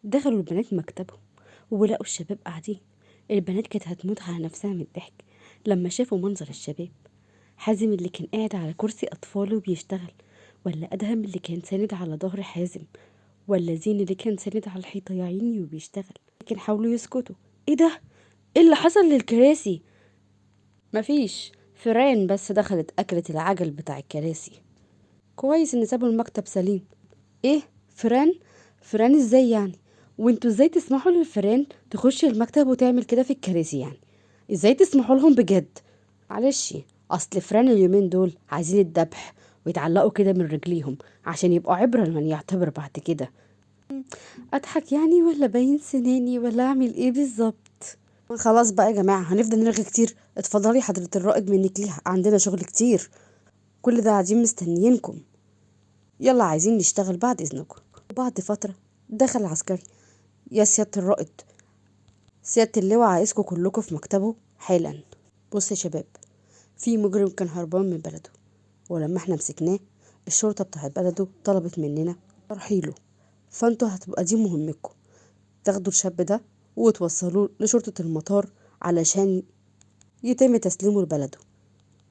دخلوا البنات مكتبهم ولقوا الشباب قاعدين. البنات كانت هتموت على نفسها من الضحك لما شافوا منظر الشباب. حازم اللي كان قاعد على كرسي أطفاله بيشتغل، ولا أدهم اللي كان ساند على ظهر حازم، ولا زين اللي كان ساند على الحيطة يا عيني وبيشتغل. لكن حاولوا يسكتوا. ايه ده؟ ايه اللي حصل للكراسي؟ مفيش، فيران بس دخلت أكلت العجل بتاع الكراسي. كويس ان سابوا المكتب سليم. ايه فيران؟ فيران ازاي يعني؟ وانتوا ازاي تسمحوا للفيران تخش المكتب وتعمل كده في الكراسي يعني؟ ازاي تسمحوا لهم بجد؟ معلش، اصل فران اليومين دول عايزين الذبح ويتعلقوا كده من رجليهم عشان يبقوا عبرة لمن يعتبر بعد كده. اضحك يعني ولا باين سناني ولا اعمل ايه بالظبط؟ خلاص بقى يا جماعة، هنفضل نرغي كتير. اتفضلي حضرة الرائد منك ليها، عندنا شغل كتير، كل ده قاعدين مستنيينكم. يلا عايزين نشتغل بعد اذنكم. وبعد فترة دخل العسكري. يا سيادة الرائد، سيادة اللواء عايزكم كلكم في مكتبه حالا. بص يا شباب، في مجرم كان هربان من بلده، ولما احنا مسكناه الشرطة بتاعت بلده طلبت مننا ترحيله، فانتوا هتبقى دي مهمتكم، تاخدوا الشاب ده وتوصلوه لشرطة المطار علشان يتم تسليمه لبلده.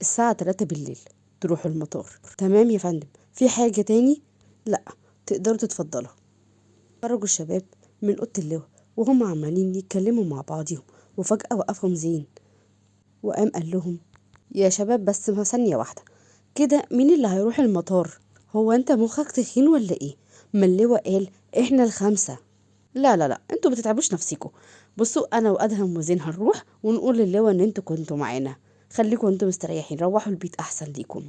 الساعة 3 بالليل تروحوا المطار. تمام يا فندم. في حاجة تاني؟ لا، تقدروا تتفضلوا. خرجوا الشباب من أوضة اللواء وهم عمالين يتكلموا مع بعضهم، وفجأة وقفهم زين وقام قال لهم يا شباب بس ما ثانية واحدة كده، مين اللي هيروح المطار؟ هو انت مخك تخين ولا ايه؟ ما اللواء قال احنا الخمسة. لا لا لا، انتوا بتتعبوش نفسيكوا. بصوا، انا وادهم وزين هنروح ونقول للواء ان انتوا كنتوا معانا، خليكوا انتوا مستريحين، روحوا البيت احسن ليكم.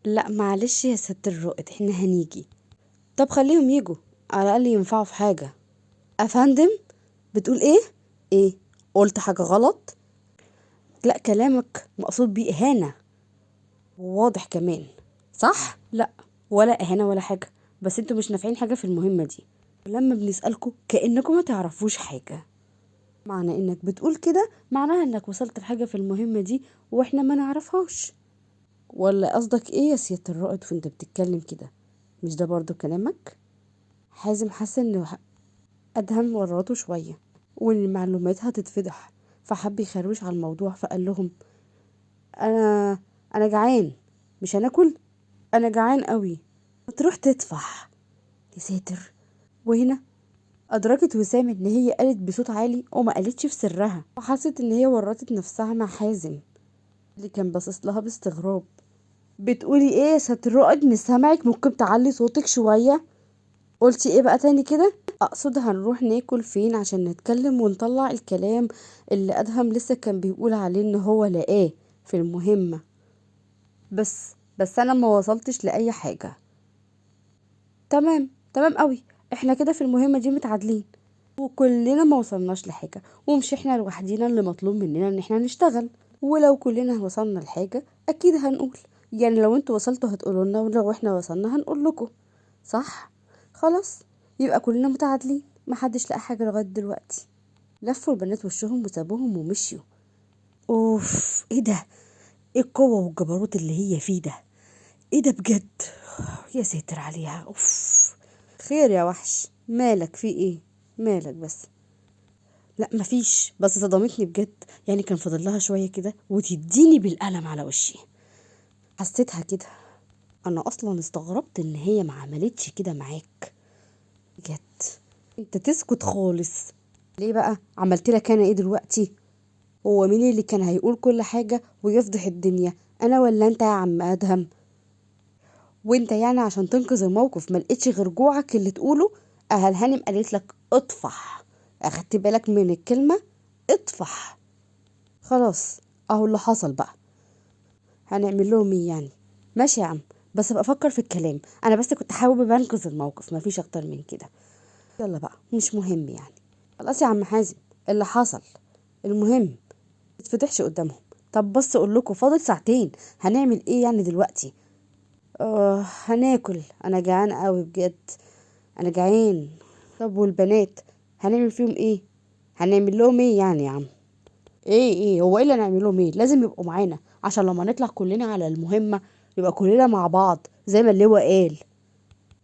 لا معلش يا سيادة الرائد، احنا هنيجي. طب خليهم يجوا، على الاقل ينفعوا في حاجة. افندم بتقول ايه؟ ايه قلت حاجة غلط؟ لا كلامك مقصود بيه اهانة وواضح كمان، صح؟ لا ولا اهانة ولا حاجة، بس انتوا مش نافعين حاجة في المهمة دي. لما بنسألكوا كأنكم ما تعرفوش حاجة. معنى انك بتقول كده معناها انك وصلت لحاجة في المهمة دي واحنا ما نعرفهاش. ولا قصدك ايه يا سيادة الرائد وانت بتتكلم كده؟ مش ده برضو كلامك؟ حازم حس ان ادهم وراته شوية وان المعلومات هتتفضح، فحب يخروش على الموضوع، فقال لهم انا جعان، مش هناكل، انا جعان قوي. ما تروح تدفع يا ساتر. وهنا ادركت وسام ان هي قالت بصوت عالي وما قالتش في سرها، وحست ان هي ورطت نفسها مع حازم اللي كان باصص لها باستغراب. بتقولي ايه يا ساتر الرائد؟ مش سامعك، ممكن تعلي صوتك شويه؟ قلتي ايه بقى تاني كده؟ اقصد هنروح ناكل فين عشان نتكلم ونطلع الكلام اللي ادهم لسه كان بيقول عليه ان هو لقاه في المهمه. بس انا ما وصلتش لاي حاجه. تمام تمام قوي، احنا كده في المهمه دي متعادلين وكلنا ما وصلناش لحاجه، ومش احنا لوحدينا اللي مطلوب مننا ان احنا نشتغل، ولو كلنا وصلنا لحاجه اكيد هنقول. يعني لو انتوا وصلتوا هتقولوا لنا، ولو احنا وصلنا هنقول لكم، صح؟ خلاص يبقى كلنا متعادلين، محدش لقى حاجه لغايه دلوقتي. لفوا البنات وشهم وسابوهم ومشيوا. اوف، ايه ده؟ ايه القوه والجبروت اللي هي فيه ده؟ ايه ده بجد؟ يا ساتر عليها. اوف. خير يا وحش، مالك في ايه؟ مالك بس؟ لا مفيش، بس صدمتني بجد، يعني كان فاضل لها شويه كده وتديني بالقلم على وشي، حسيتها كده. انا اصلا استغربت ان هي ما عملتش كده معاك بجد. انت تسكت خالص ليه بقى؟ عملت لك انا ايه دلوقتي؟ هو مين اللي كان هيقول كل حاجه ويفضح الدنيا، انا ولا انت يا عم ادهم؟ وانت يعني عشان تنقذ الموقف ما لقيتش غير جوعك اللي تقوله؟ اهل هانم قالت لك اطفح، اخدت بالك من الكلمه؟ اطفح. خلاص اهو اللي حصل بقى، هنعمل لهم ايه يعني؟ ماشي يا عم، بس ابقى افكر في الكلام، انا بس كنت حابب انقذ الموقف، مفيش اكتر من كده. يلا بقى مش مهم يعني. خلاص يا عم حازم اللي حصل، المهم متفتحش قدامهم. طب بس اقول لكم فاضل ساعتين، هنعمل ايه يعني دلوقتي؟ هناكل، انا جعان قوي بجد، انا جعان. طب والبنات هنعمل فيهم ايه؟ هنعمل لهم ايه يعني يا عم؟ ايه هو ايه اللي هنعمل لهم ايه؟ لازم يبقوا معانا عشان لما نطلع كلنا على المهمة يبقى كلنا مع بعض زي ما اللواء قال.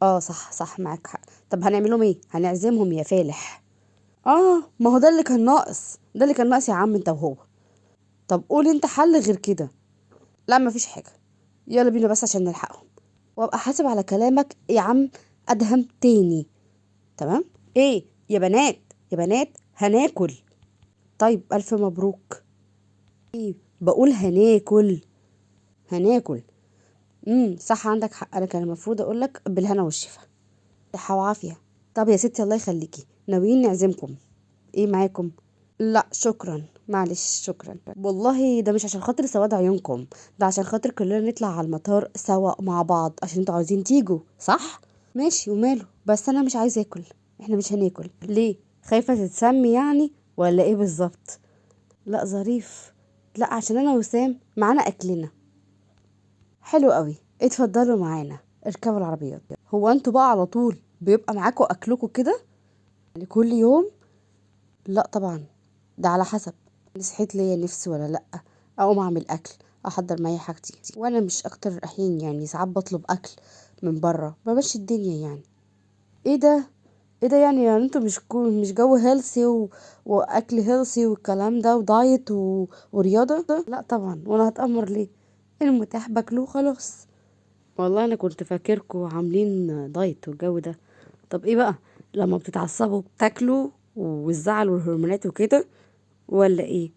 اه صح صح، معاك حق. طب هنعملهم ايه؟ هنعزمهم يا فالح. اه ما هو ده اللي كان ناقص، ده اللي كان ناقص يا عم انت وهو. طب قول انت حل غير كده. لا مفيش حاجة، يلا بينا بس عشان نلحقهم، وابقى حاسب على كلامك يا عم ادهم تاني. تمام. ايه يا بنات، يا بنات هناكل. طيب الف مبروك. ايه بقول هناكل، هناكل. صح عندك حق، انا كان المفروض اقولك بالهنا والشفا، صحة وعافية. طب يا ستي الله يخليكي، ناويين نعزمكم ايه معاكم؟ لا شكرا، معلش شكرا والله، ده مش عشان خاطر سواد عيونكم، ده عشان خاطر كلنا نطلع على المطار سوا مع بعض، عشان انتوا عاوزين تيجوا صح؟ ماشي وماله، بس انا مش عايزه اكل. احنا مش هناكل. ليه؟ خايفه تتسمي يعني ولا ايه بالظبط؟ لا ظريف، لا عشان انا وسام معانا اكلنا. حلو قوي، اتفضلوا معانا، اركبوا العربيات. هو انتوا بقى على طول بيبقى معاكوا اكلكوا كده يعني كل يوم؟ لا طبعا، ده على حسب صحيت ليا نفسي ولا لا، اقوم اعمل اكل، احضر معايا حاجتي، وانا مش اكتر الاحيان يعني ساعات بطلب اكل من بره، بمشي الدنيا يعني. ايه ده؟ ايه ده يعني؟ يعني انتوا مش جو healthy واكل healthy والكلام ده و diet ورياضه؟ لا طبعا، وانا هتامر ليه؟ المتاح باكله خلاص. والله انا كنت فاكركوا عاملين diet والجو ده. طب ايه بقى لما بتتعصبوا بتاكلوا والزعل والهرمونات وكده ولا ايه؟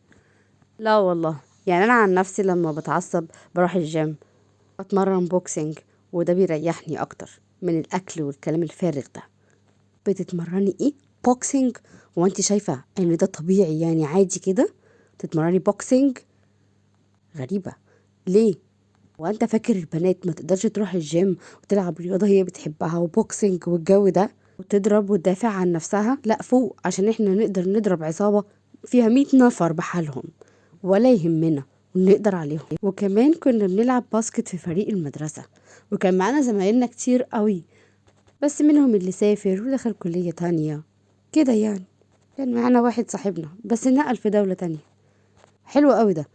لا والله، يعني انا عن نفسي لما بتعصب بروح الجيم، اتمرن boxing، وده بيريحني اكتر من الاكل والكلام الفارغ ده. بتتمرني ايه؟ boxing؟ وانت شايفه ان ده طبيعي يعني عادي كده تتمرني boxing؟ غريبه، ليه؟ وانت فاكر البنات ما تقدرش تروح الجيم وتلعب رياضه هي بتحبها و boxing والجو ده وتضرب وتدافع عن نفسها؟ لا فوق، عشان احنا نقدر نضرب عصابه فيها 100 نفر بحالهم ولا يهمنا ونقدر عليهم. وكمان كنا بنلعب basket في فريق المدرسة، وكان معانا زمايلنا كتير قوي، بس منهم اللي سافر ودخل كلية تانية كده يعني. كان معانا واحد صاحبنا بس نقل في دولة تانية. حلو قوي ده،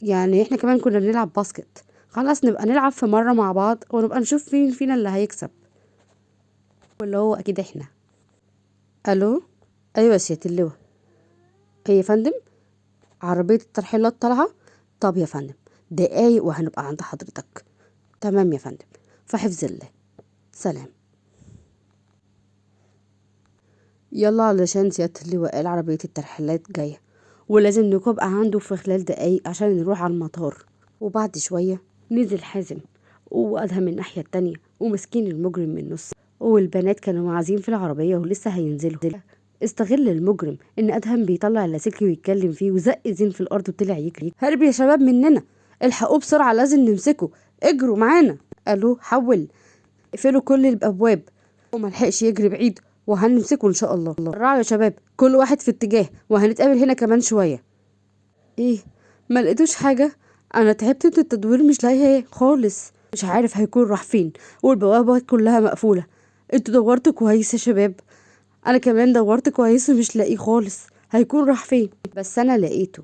يعني احنا كمان كنا بنلعب basket. خلاص نبقى نلعب في مرة مع بعض ونبقى نشوف مين فينا اللي هيكسب، واللي هو اكيد احنا. الو، ايوه يا سيادة اللواء. ايه يا فندم؟ عربية الترحيلات طالعة؟ طب يا فندم دقايق وهنبقى عند حضرتك. تمام يا فندم، في حفظ الله، سلام. يلا علشان سيادة اللواء قال عربية الترحيلات جاية ولازم نبقى عنده في خلال دقايق عشان نروح على المطار. وبعد شوية نزل حازم وأدهم من الناحية التانية ومسكين المجرم من النص، والبنات كانوا معازيم في العربية ولسه هينزلوا. استغل المجرم ان ادهم بيطلع اللاسلكي ويتكلم فيه، وزق زين في الارض وطلع يجري. هرب يا شباب مننا، الحقوه بسرعه لازم نمسكه، اجروا معانا. قالوا حول، اقفلوا كل الابواب، وما لحقش يجري بعيد وهنمسكه ان شاء الله. راعوا يا شباب، كل واحد في اتجاه وهنتقابل هنا كمان شويه. ايه ما لقيتوش حاجه؟ انا تعبت من التدوير مش لاقيه خالص، مش عارف هيكون راح فين، والبوابات كلها مقفوله. انتوا دورتوا كويس يا شباب؟ انا كمان دورت كويس ومش لاقيه خالص، هيكون راح فين؟ بس انا لقيته.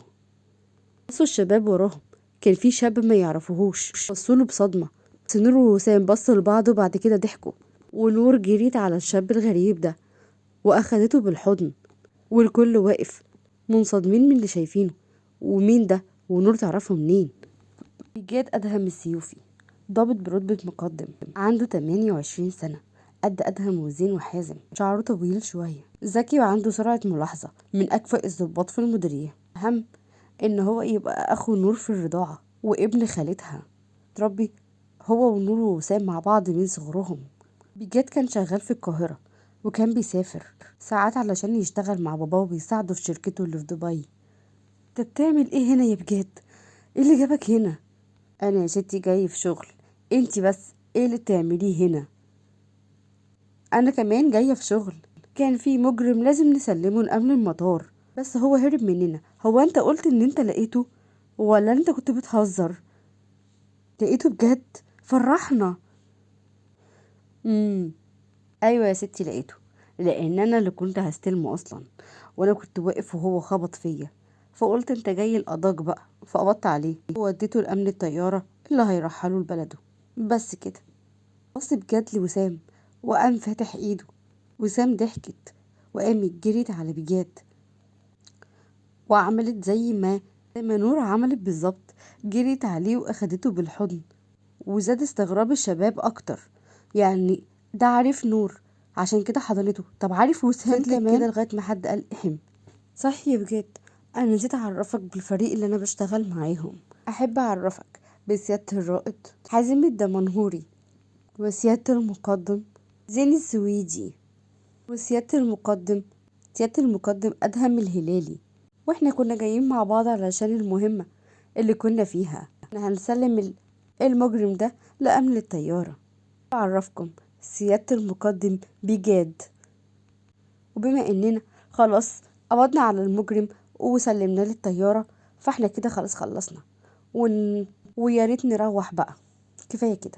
بصوا الشباب وراهم، كان في شاب ما يعرفوهوش، بصوا له بصدمه. بس نور ووسام بصوا لبعض وبعد كده ضحكوا، ونور جريت على الشاب الغريب ده واخدته بالحضن، والكل واقف منصدمين من اللي شايفينه. ومين ده؟ ونور تعرفه منين؟ بجاد ادهم السيوفي، ضابط برتبة مقدم، عنده 28 سنة، قد أدهم وزين وحازم، شعره طويل شوية، ذكي وعنده سرعة ملاحظة، من أكفأ الضباط في المديرية. أهم إن هو يبقى أخو نور في الرضاعة وابن خالتها، تربي هو ونور ووسام مع بعض من صغرهم. بجد كان شغال في القاهرة وكان بيسافر ساعات علشان يشتغل مع باباه وبيساعده في شركته اللي في دبي. انت بتعمل ايه هنا يا بجد؟ ايه اللي جابك هنا؟ انا يا ستي جاي في شغل، انتي بس ايه اللي بتعمليه هنا؟ انا كمان جايه في شغل، كان في مجرم لازم نسلمه لامن المطار، بس هو هرب مننا. هو انت قلت ان انت لقيته ولا انت كنت بتهزر؟ لقيته بجد؟ فرحنا. ايوه يا ستي لقيته، لان انا اللي كنت هستلمه اصلا، وانا كنت واقف وهو خبط فيا، فقلت انت جاي القضاك بقى، فقبضت عليه ووديته لامن الطياره اللي هيرحله لبلده. بس كده. بص بجد لوسام وقام فاتح ايده. وسام ضحكت وقامت جريت على بجاد وعملت زي ما نور عملت بالظبط، جريت عليه واخدته بالحضن. وزاد استغراب الشباب اكتر، يعني ده عارف نور عشان كده حضنته، طب عارف وسام كمان كده؟ لغاية ما حد قال احم، صح يا بجد، انا نسيت اعرفك بالفريق اللي انا بشتغل معاهم. احب اعرفك بسيادة الرائد حازم الدمنهوري، وسيادة المقدم زين السويدي، وسيادة المقدم سيادة المقدم أدهم الهلالي. واحنا كنا جايين مع بعض علشان المهمة اللي كنا فيها، احنا هنسلم المجرم ده لأمن الطيارة. أعرفكم سيادة المقدم بجاد. وبما اننا خلاص قبضنا على المجرم وسلمناه للطيارة، فاحنا كده خلاص خلصنا، ويا ريت نروح بقى، كفاية كده.